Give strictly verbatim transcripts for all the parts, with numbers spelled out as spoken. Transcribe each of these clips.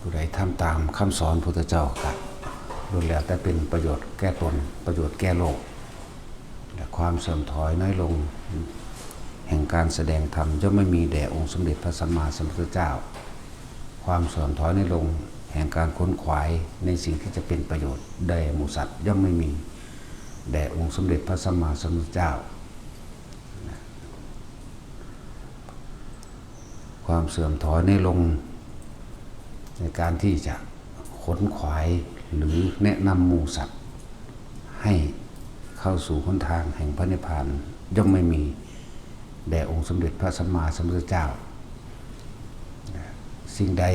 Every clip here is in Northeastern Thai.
ผู้ใดทำตามคำสอนพุทธเจ้าก็ล้วนแล้วแต่เป็นประโยชน์แก่ตน ประโยชน์แก่โลก และความเสื่อมถอยน้อยลง แห่งการแสดงธรรมย่อมไม่มีแด่องค์สมเด็จพระสัมมาสัมพุทธเจ้า ความเสื่อมถอยน้อยลง แห่งการขนขวายในสิ่งที่จะเป็นประโยชน์แด่หมู่สัตว์ย่อมไม่มีแด่องค์สมเด็จพระสัมมาสัมพุทธเจ้า ความเสื่อมถอยน้อยลง ในการที่จะขนขวายหรือแนะนำหมู่สัตว์ ให้เข้าสู่หนทางแห่งพระนิพพานย่อมไม่มีแด่องค์สมเด็จพระสัมมาสัมพุทธเจ้า สิ่งใด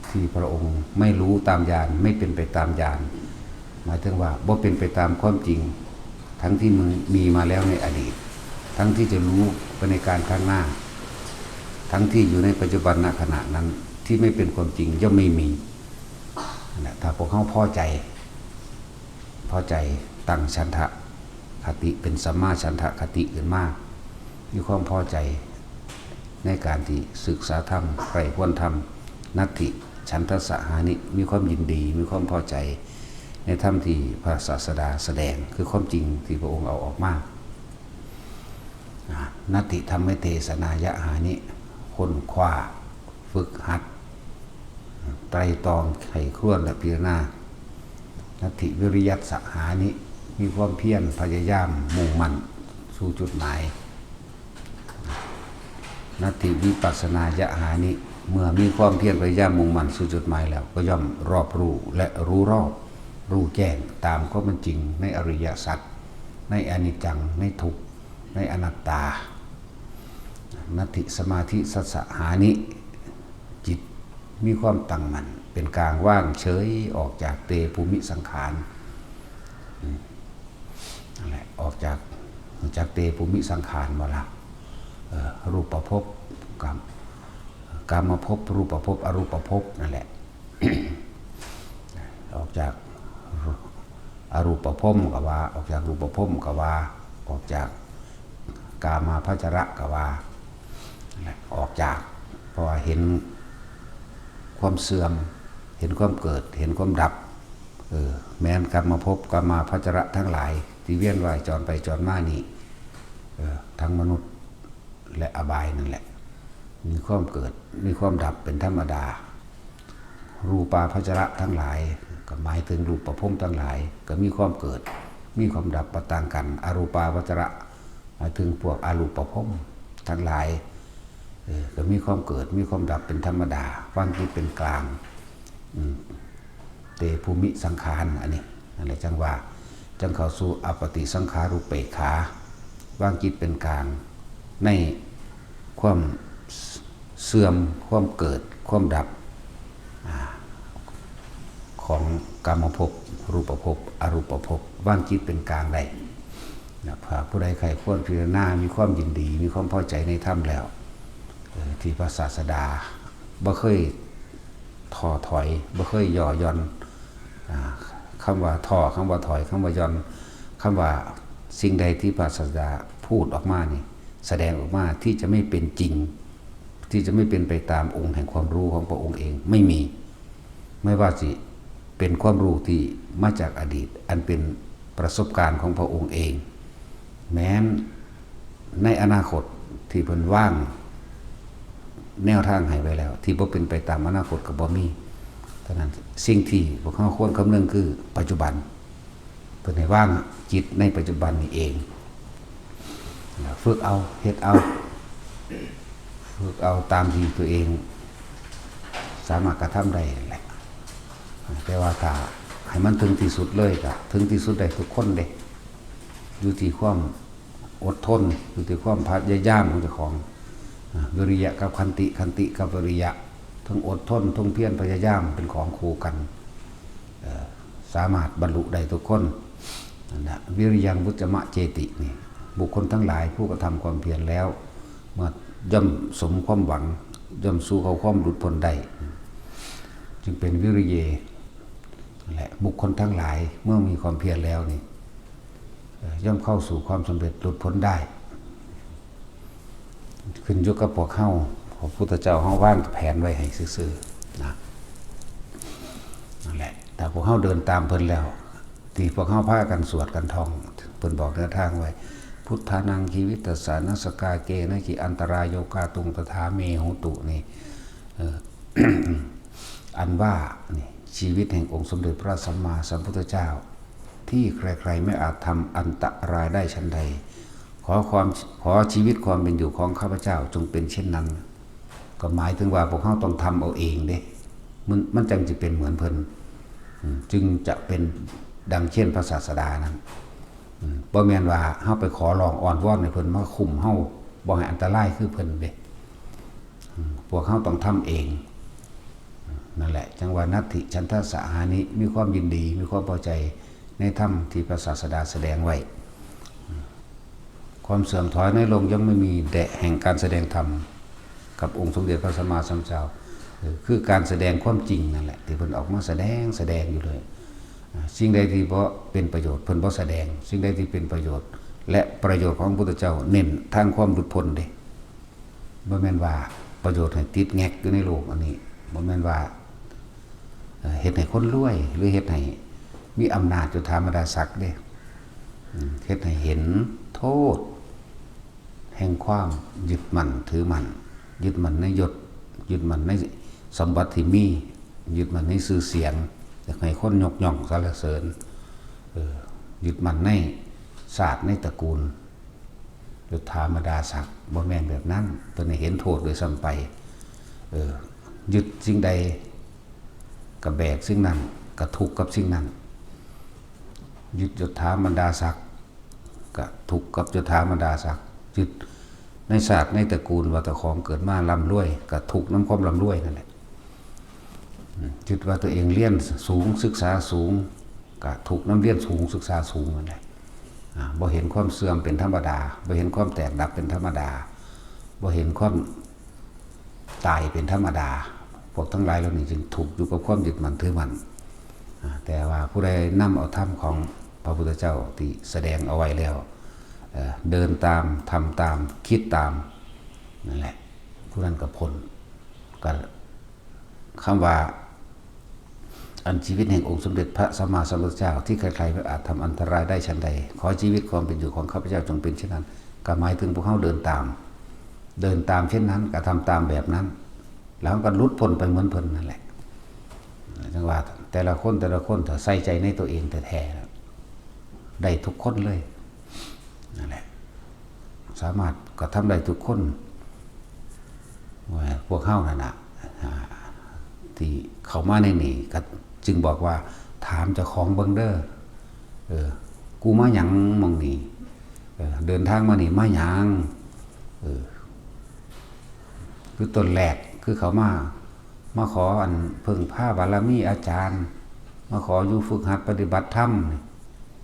ที่พระองค์ไม่รู้ตามญาณ ไม่เป็นไปตามญาณ หมายถึงว่าบ่เป็นไปตามความจริง ทั้งที่มีมาแล้วในอดีต ทั้งที่จะรู้ไปในการข้างหน้า ทั้งที่อยู่ในปัจจุบันณขณะนั้นที่ไม่เป็นความจริงย่อมไม่มีนะถ้าพวกเขาพอใจ พอใจตั้งฉันทะคติเป็นสัมมาฉันทะคติขึ้นมา มีความพอใจในการที่ศึกษาธรรมใคร่ครวญธรรม นัตถิฉันทะสหานิ มีความยินดี มีความพอใจในธรรมที่พระศาสดาแสดง คือความจริงที่พระองค์เอาออกมา นัตถิธรรมเทศนายะหานิ ค้นคว้า ฝึกหัด ไตร่ตรองไขครวญและพิจารณา นัตถิวิริยัสสหานิ มีความเพียรพยายามมุ่งมั่นสู่จุดหมาย นัตถิวิปัสสนายะหานิ เมื่อมีความเพียรพยายามมุ่งมั่นสู่จุดหมายแล้ว ก็ย่อมรอบรู้และรู้รอบ รู้แจ้งตามความเป็นจริงในอริยสัจ ในอนิจจัง ในทุกข์ ในอนัตตา นัตถิสมาธิสัสสหานิ จิตมีความตั้งมั่นเป็นกลางว่างเฉยออกจากเตภูมิสังขารนั่นแหละออกจากจากเตภูมิสังขารมาละรูปประพบกรรมกรรมมาพบรูปประพบอรูปประพบนั่นแหละออกจากอรูปประพบก็ว่า ออกจากรูปประพบก็ว่า ออกจากกามาพัจระก็ว่าออกจาก เพราะว่าเห็นความเสื่อม เห็นความเกิด เห็นความดับ เออแม้นกรรมมาพบกรรมาพัจระทั้งหลาย ที่เวียนว่ายจรไปจรมานี่เออทั้งมนุษย์และอบายนั่นแหละ มีความเกิด มีความดับเป็นธรรมดา รูปาพัจระทั้งหลาย ก็หมายถึงรูปประพรมทั้งหลาย ก็มีความเกิด มีความดับประต่างกัน อรูปาพัจระหมายถึงพวกอรูปประพรมทั้งหลายเออก็มีความเกิด มีความดับเป็นธรรมดา วางจิตเป็นกลางอืมเตภูมิสังขารอันนี้อันนี้จังว่าจังเข้าสู่อปฏิสังขารุปเปกขาวางจิตเป็นกลางในความเสื่อมความเกิดความดับ ของกามภพรูปภพอรูปภพวางจิตเป็นกลางได้นะถ้าผู้ใดใคร่ควรพิจารณามีความยินดี มีความพอใจในธรรมแล้วเออที่พระศาสดาบ่เคยท้อถอยบ่เคยย่อหย่อนอ่าคำว่าท้อคำว่าถอยคำว่าหย่อนคำว่าสิ่งใดที่พระศาสดาพูดออกมานี่แสดงออกมาที่จะไม่เป็นจริง ที่จะไม่เป็นไปตามองค์แห่งความรู้ของพระองค์เองไม่มี ไม่ว่าสิเป็นความรู้ที่มาจากอดีต อันเป็นประสบการณ์ของพระองค์เอง แม้นในอนาคตที่เพิ่นวางแนวทางให้ไว้แล้ว ที่บ่เป็นไปตามอนาคตก็บ่มีเท่านั้นสิ่งที่พวกเราควรคำนึงคือปัจจุบัน เพิ่นให้วางจิตในปัจจุบันนี้เอง ฝึกเอาเฮ็ดเอา ฝึกเอาตามที่ตัวเอง สามารถกระทำได้นั่นแหละ แต่ว่าถ้าให้มันถึงที่สุดเลยก็ถึงที่สุดได้ทุกคนเด้ อยู่ที่ความอดทน อยู่ที่ความพยายามของเจ้าของอ่าวิริยะกับขันติ ขันติกับวิริยะ ทั้งอดทนทั้งเพียรพยายามเป็นของคู่กันเอ่อสามารถบรรลุได้ทุกคนนั่นแหละวิริยังวุจจะมะเจตินี่บุคคลทั้งหลายผู้กระทำความเพียรแล้ว เมื่อย่อมสมความหวัง ย่อมสู่เข้าความหลุดพ้นได้ จึงเป็นวิริเย และบุคคลทั้งหลายเมื่อมีความเพียรแล้วนี่เอ่อย่อมเข้าสู่ความสำเร็จหลุดพ้นได้ ขึ้นอยู่กับพวกเฮาพระพุทธเจ้าเฮาวางแผนไว้ให้ซื่อๆนะ ถ้าพวกเฮาเดินตามเพิ่นแล้ว ที่พวกเฮาพากันสวดกันท่อง เพิ่นบอกแนวทางไว้ พุทธานัง ชีวิตตัสสะ นัสสกาเกนะ จิอันตราโยกาตุง ตถาเมหุตุ นี่ เออ อันว่านี่ชีวิตแห่งองค์สมเด็จพระสัมมาสัมพุทธเจ้า ที่ใครๆไม่อาจทำอันตรายได้ฉันใด ขอความขอชีวิตความเป็นอยู่ของข้าพเจ้าจงเป็นเช่นนั้น ก็หมายถึงว่าพวกเฮาต้องทำเอาเองเด้ มันมันจังสิเป็นเหมือนเพิ่น อืม จึงจะเป็นดังเช่นพระศาสดานั้น อืม บ่แม่นว่าเฮาไปขอร้องอ้อนวอนให้เพิ่นมาคุ้มเฮา บ่ให้อันตรายคือเพิ่นเด้ อืม พวกเฮาต้องทำเอง นั่นแหละ จังว่านัตถิฉันทะสะหานิ มีความยินดี มีความพอใจในธรรมที่พระศาสดาแสดงไว้ ความเสื่อมถอยน้อยลงยังไม่มี แดะแห่งการแสดงธรรม กับองค์สมเด็จพระสัมมาสัมพุทธเจ้า เออ คือการแสดงความจริงนั่นแหละ ที่เพิ่นออกมาแสดง แสดงอยู่เลย อ่า สิ่งใดที่บ่เป็นประโยชน์ เพิ่นบ่แสดง สิ่งใดที่เป็นประโยชน์ และประโยชน์ของพระพุทธเจ้า เน้นทางความหลุดพ้นเด้ บ่แม่นว่าประโยชน์ให้ติดแงกอยู่ในโลกอันนี้ บ่แม่นว่า เอ่อ เฮ็ดให้คนรวย หรือเฮ็ดให้มีอำนาจอยู่ธรรมดาศักดิ์เด้ อืม เฮ็ดให้เห็นโทษ แห่งความยึดมั่นถือมั่น ยึดมั่นในยศ ยึดมั่นในสมบัติที่มี ยึดมั่นในชื่อเสียง อยากให้คนยกย่องสรรเสริญ เออ ยึดมั่นในชาติในตระกูล ยศถาบรรดาศักดิ์ บ่แม่นแบบนั้น เพิ่นให้เห็นโทษโดยซ้ำไป เออ ยึดสิ่งใด ก็แบกสิ่งนั้น ก็ทุกข์กับสิ่งนั้น ยึดยศถาบรรดาศักดิ์ ก็ทุกข์กับยศถาบรรดาศักดิ์ ยึดในชาติในตระกูลว่าเจ้าของเกิดมาร่ำรวย ก็ทุกข์นำความร่ำรวยนั่นแหละ อืม ยึดว่าตัวเองเรียนสูง ศึกษาสูง ก็ทุกข์นำเรียนสูง ศึกษาสูงนั่นแหละ อ่า บ่เห็นความเสื่อมเป็นธรรมดา บ่เห็นความแตกดับเป็นธรรมดา บ่เห็นความตายเป็นธรรมดา พวกทั้งหลายเหล่านี้จึงทุกข์อยู่กับความยึดมั่นถือมั่น อ่า แต่ว่าผู้ใดนำเอาธรรมของพระพุทธเจ้าที่แสดงเอาไว้แล้ว เอ่อ เดินตาม ทำตาม คิดตาม นั่นแหละ ผู้นั้นก็พ้น ก็ คำว่า อันชีวิตแห่งองค์สมเด็จพระสัมมาสัมพุทธเจ้า ที่ใครๆไม่อาจทำอันตรายได้ฉันใด ขอชีวิตความเป็นอยู่ของข้าพเจ้าจงเป็นเช่นนั้น ก็หมายถึงพวกเฮาเดินตาม เดินตามเช่นนั้น กระทำตามแบบนั้น แล้วก็หลุดพ้นไปเหมือนเพิ่นนั่นแหละ จังว่าแต่ละคนแต่ละคนถ้าใส่ใจในตัวเองแท้ๆ ได้ทุกคนเลย นั่นแหละ สามารถกระทำได้ทุกคน ว่าพวกเฮานั่นน่ะ อ่า ที่เข้ามาในนี่ก็จึงบอกว่าถามเจ้าของเบิ่งเด้อ เออ กูมาหยังหม่องนี้ เออ เดินทางมานี่มาหยัง เออ คือต้นแรกคือเขามา มาขออันเพิ่งพาบารมีอาจารย์ มาขออยู่ฝึกหัดปฏิบัติธรรมนี่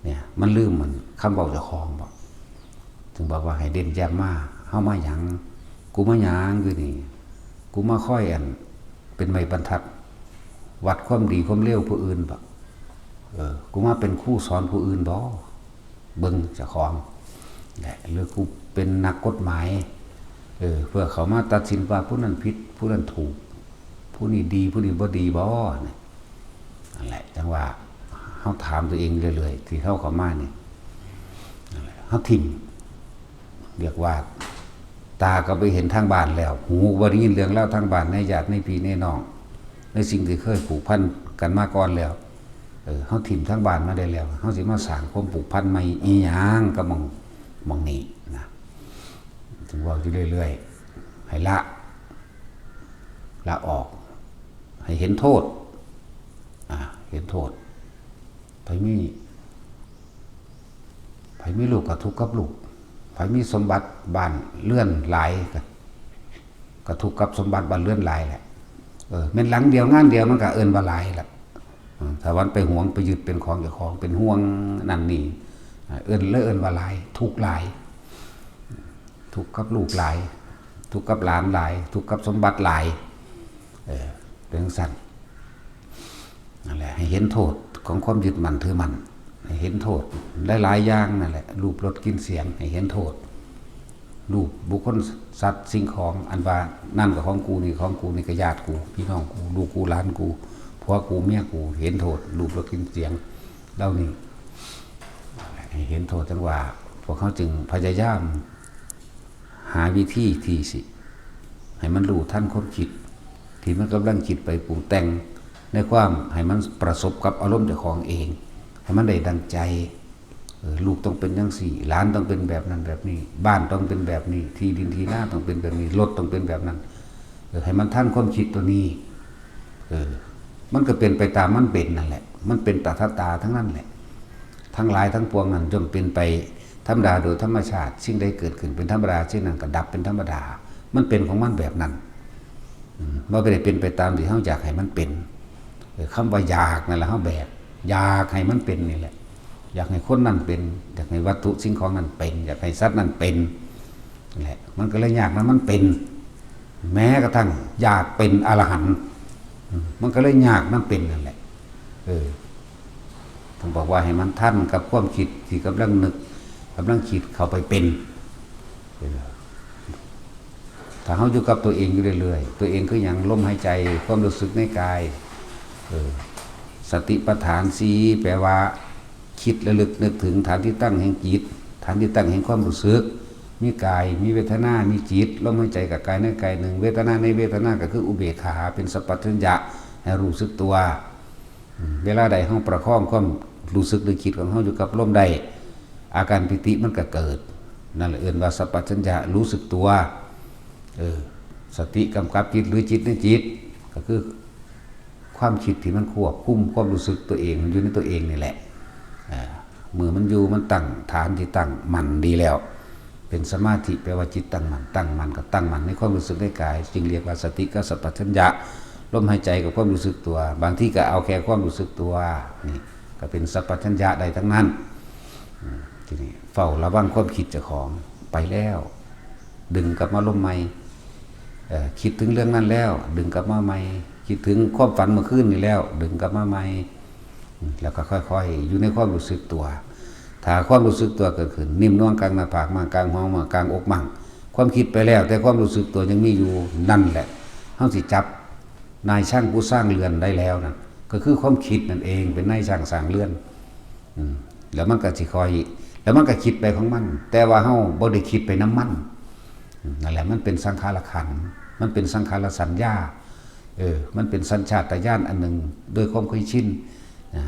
เนี่ย มันลืมมันคำเว้าเจ้าของบ่ ถึงบอกว่าให้เด่นแจ่มมา เฮามาหยัง กูมาหยังอยู่นี่ กูมาคอยอัน เป็นไม้บรรทัด วัดความดีความเลวผู้อื่นบ่ เออ กูมาเป็นครูสอนผู้อื่นบ่ เบิ่งเจ้าของแหละ หรือกูเป็นนักกฎหมาย เออ เพื่อเขามาตัดสินว่าผู้นั้นผิด ผู้นั้นถูก ผู้นี้ดี ผู้นี้บ่ดีบ่ เนี่ย นั่นแหละ จังว่าเฮาถามตัวเองเรื่อยๆ ที่เฮาเข้ามานี่ นั่นแหละ เฮาถิ่ม เรียกว่า ตาก็ไปเห็นทางบ้านแล้ว หูก็บ่ได้ยินเรื่องราวทางบ้าน ในญาติ ในพี่ ในน้อง ในสิ่งที่เคยผูกพันกันมาก่อนแล้ว เออ เฮาถิ่มทางบ้านมาได้แล้ว เฮาสิมาสร้างความผูกพันใหม่อีหยังกับหม่อง หม่องนี้นะ ถึงเว้าอยู่เรื่อยๆ ให้ละ ละออก ให้เห็นโทษ อ่า เห็นโทษ ไผมี ไผมีลูกก็ทุกข์กับลูก ไผมีสมบัติบ้านเรือนหลายก็ ก็ทุกข์กับสมบัติบ้านเรือนหลายแหละ เออ แม่นหลังเดียวงานเดียวมันก็เอิ้นว่าหลายแหละ อืม ถ้าวันไปหวงไปยึดเป็นของเจ้าของ เป็นห่วงนั่นนี่ อ่า เอิ้น เลยเอิ้นว่าหลาย ทุกข์หลาย ทุกข์กับลูกหลาย ทุกข์กับหลานหลาย ทุกข์กับสมบัติหลาย เออ เป็นจั่งซั้น นั่นแหละ ให้เห็นโทษของความยึดมั่นถือมั่น ให้เห็นโทษหลายๆอย่างนั่นแหละ รูปรสกลิ่นเสียง ให้เห็นโทษ รูปบุคคลสัตว์สิ่งของ อันว่านั่นก็ของกู นี่ของกู นี่ก็ญาติกู พี่น้องกู ลูกกู หลานกู พ ผัวกูเมียกู เห็นโทษรูปรสกลิ่นเสียงเหล่านี้ ให้เห็นโทษจั่งว่า พวกเขาจึงพยายามหาวิธีที่สิ ให้มันรู้ทันความคิด ที่มันกำลังคิดไปปรุงแต่ง ในความให้มันประสบกับอารมณ์เจ้าของเอง ให้มันได้ดังใจ เออ ลูกต้องเป็นจั่งซี้ หลานต้องเป็นแบบนั้นแบบนี้ บ้านต้องเป็นแบบนี้ ที่ดินที่นาต้องเป็นแบบนี้ รถต้องเป็นแบบนั้น เออ ให้มันทันความคิดตัวนี้ เออ มันก็เป็นไปตามมันเป็นนั่นแหละ มันเป็นตถาคตาทั้งนั้นแหละ ทั้งหลายทั้งปวงนั้นย่อมเป็นไปธรรมดาโดยธรรมชาติ สิ่งใดเกิดขึ้นเป็นธรรมดา สิ่งนั้นก็ดับเป็นธรรมดา มันเป็นของมันแบบนั้น อืม มันบ่ได้เป็นไปตามที่เฮาอยากให้มันเป็น เออ คำว่าอยากนั่นแหละ เฮาแบก อยากให้มันเป็นนี่แหละ อยากให้คนนั้นเป็น อยากให้วัตถุสิ่งของนั้นเป็น อยากให้สัตว์นั้นเป็น นั่นแหละ มันก็เลยยากนำมันเป็น แม้กระทั่งอยากเป็นอรหันต์ อืม มันก็เลยยากนำเป็นนั่นแหละ เออ ต้องบอกว่าให้มันทันกับความคิดที่กำลังนึก กำลังคิดเข้าไปเป็น เออ ถ้าเฮาอยู่กับตัวเองอยู่เรื่อยๆ ตัวเองคือหยัง ลมหายใจ ความรู้สึกในกาย เออ สติปัฏฐานสี่ แปลว่า คิดระลึกนึกถึงฐานที่ตั้งแห่งจิต ฐานที่ตั้งแห่งความรู้สึก มีกาย มีเวทนา มีจิต ลมหายใจกับกายในกายหนึ่ง เวทนาในเวทนาก็คืออุเบกขา เป็นสัมปชัญญะ ให้รู้สึกตัว อืม เวลาใดเฮาประคองความรู้สึกหรือจิตของเฮาอยู่กับลมได้ อาการปีติมันก็เกิด นั่นแหละเอิ้นว่าสัมปชัญญะ รู้สึกตัว เออ สติกำกับจิตหรือจิตในจิต ก็คือความคิดที่มันควบคุมความรู้สึกตัวเอง มันอยู่ในตัวเองนี่แหละ เออ เมื่อมันอยู่ มันตั้งฐานที่ตั้งมั่นดีแล้ว เป็นสมาธิ แปลว่าจิตตั้งมั่น ตั้งมั่นก็ตั้งมั่นในความรู้สึกในกาย จึงเรียกว่าสติกับสัมปชัญญะ ลมหายใจกับความรู้สึกตัว บางทีก็เอาแค่ความรู้สึกตัว นี่ก็เป็นสัมปชัญญะได้ทั้งนั้น อืม ทีนี้เฝ้าระวังความคิดเจ้าของ ไปแล้ว ดึงกลับมาลมใหม่ เอ่อ คิดถึงเรื่องนั้นแล้ว ดึงกลับมาใหม่ คิดถึงความฝันเมื่อคืนนี้แล้ว ดึงกลับมาใหม่ อืม แล้วก็ค่อยๆ อยู่ในความรู้สึกตัว ถ้าความรู้สึกตัวเกิดขึ้น นิ่มนวลกลางหน้าผากมั่ง กลางหัวมั่ง กลางอกมั่ง ความคิดไปแล้ว แต่ความรู้สึกตัวยังมีอยู่ นั่นแหละ เฮาสิจับนายช่างผู้สร้างเรือนได้แล้วนั่น ก็คือความคิดนั่นเอง เป็นนายช่างสร้างเรือน อืม แล้วมันก็สิค่อย แล้วมันก็คิดไปของมัน แต่ว่าเฮาบ่ได้คิดไปนำมัน อืม นั่นแหละ มันเป็นสังขารขันธ์ มันเป็นสังขารสัญญา เออ มันเป็นสัญชาตญาณอันหนึ่ง ด้วยความเคยชิน อ่า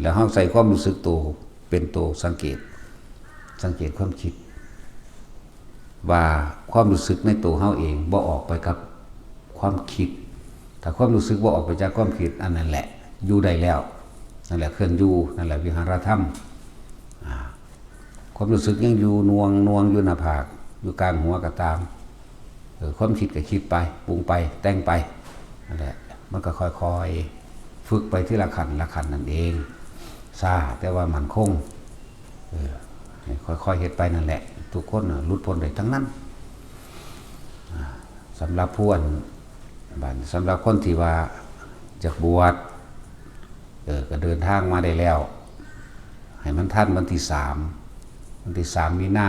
แล้วเฮาใส่ความรู้สึกตัวเป็นตัวสังเกต สังเกตความคิด ว่าความรู้สึกในตัวเฮาเองบ่ออกไปกับความคิด ถ้าความรู้สึกบ่ออกไปจากความคิด อันนั้นแหละ อยู่ได้แล้ว นั่นแหละเครื่องอยู่ นั่นแหละวิหารธรรม อ่า ความรู้สึกยังอยู่นวงนวงอยู่หน้าผาก อยู่กลางหัวก็ตาม เออ ความคิดก็คิดไป ปรุงไป แต่งไป นั่นแหละ มันก็ค่อยๆ ฝึกไปทีละขั้นละขั้นนั่นเอง ช้าแต่ว่ามั่นคง เออ ให้ค่อยๆ เฮ็ดไปนั่นแหละ ทุกคนน่ะหลุดพ้นได้ทั้งนั้น อ่า สำหรับผู้อัน บัด สำหรับคนที่ว่าอยากบวช เออ ก็เดินทางมาได้แล้ว ให้มันทันวันที่สาม วันที่สามมีนา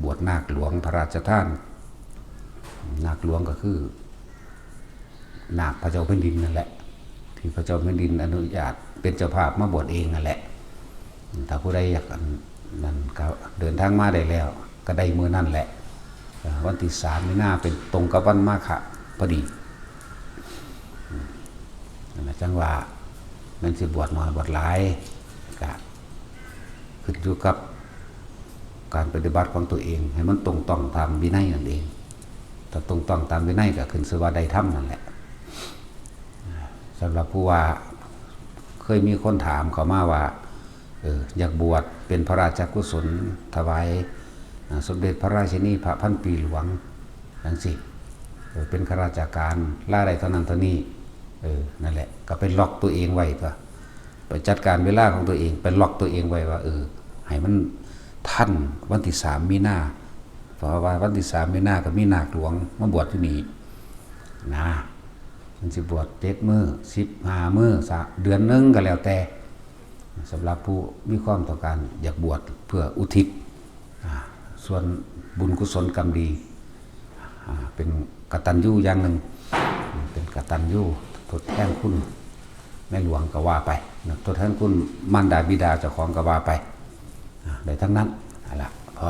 บวชนาคหลวงพระราชทาน นาคหลวงก็คือ นาคพระเจ้าแผ่นดินนั่นแหละ ที่พระเจ้าแผ่นดินอนุญาตเป็นเจ้าภาพมาบวชเองนั่นแหละ ถ้าผู้ใดอยากอันนั้นก็เดินทางมาได้แล้ว ก็ได้มื้อนั่นแหละ เอ่อ วันที่สามมีนาเป็นตรงกับวันมาฆะพอดี อืม นั่นแหละ จั่งว่าแม่นสิบวชน้อยบวชหลาย ก็ขึ้นอยู่กับการปฏิบัติของตัวเอง ให้มันตรงต้องตามวินัยนั่นเอง ถ้าตรงต้องตามวินัยก็ขึ้นชื่อว่าได้ธรรมนั่นแหละ สำหรับผู้ว่าเคยมีคนถามเข้ามาว่า เออ อยากบวชเป็นพระราชกุศลถวาย อ่า สมเด็จพระราชินีพระพันปีหลวง จั่งซี้ เออ เป็นข้าราชการ ลาได้เท่านั้นเท่านี้ เออ นั่นแหละ ก็ไปล็อกตัวเองไว้ตั๊ว ไปจัดการเวลาของตัวเอง ไปล็อกตัวเองไว้ว่า เออ ให้มันทันวันที่สามมีนา เพราะว่าวันที่สามมีนาก็มีนาคหลวงมาบวชอยู่นี่ นะ มันสิบวชเจ็ดมื้อ สิบห้ามื้อ สะ เดือนหนึ่งก็แล้วแต่ สำหรับผู้มีความต้องการอยากบวชเพื่ออุทิศ อ่า ส่วนบุญกุศลกรรมดี อ่า เป็นกตัญญูอย่างหนึ่ง เป็นกตัญญูทดแทนคุณ ในหลวงก็ว่าไปนะ ทดแทนคุณมารดาบิดาเจ้าของก็ว่าไป อ่า ได้ทั้งนั้น เอาละ พอ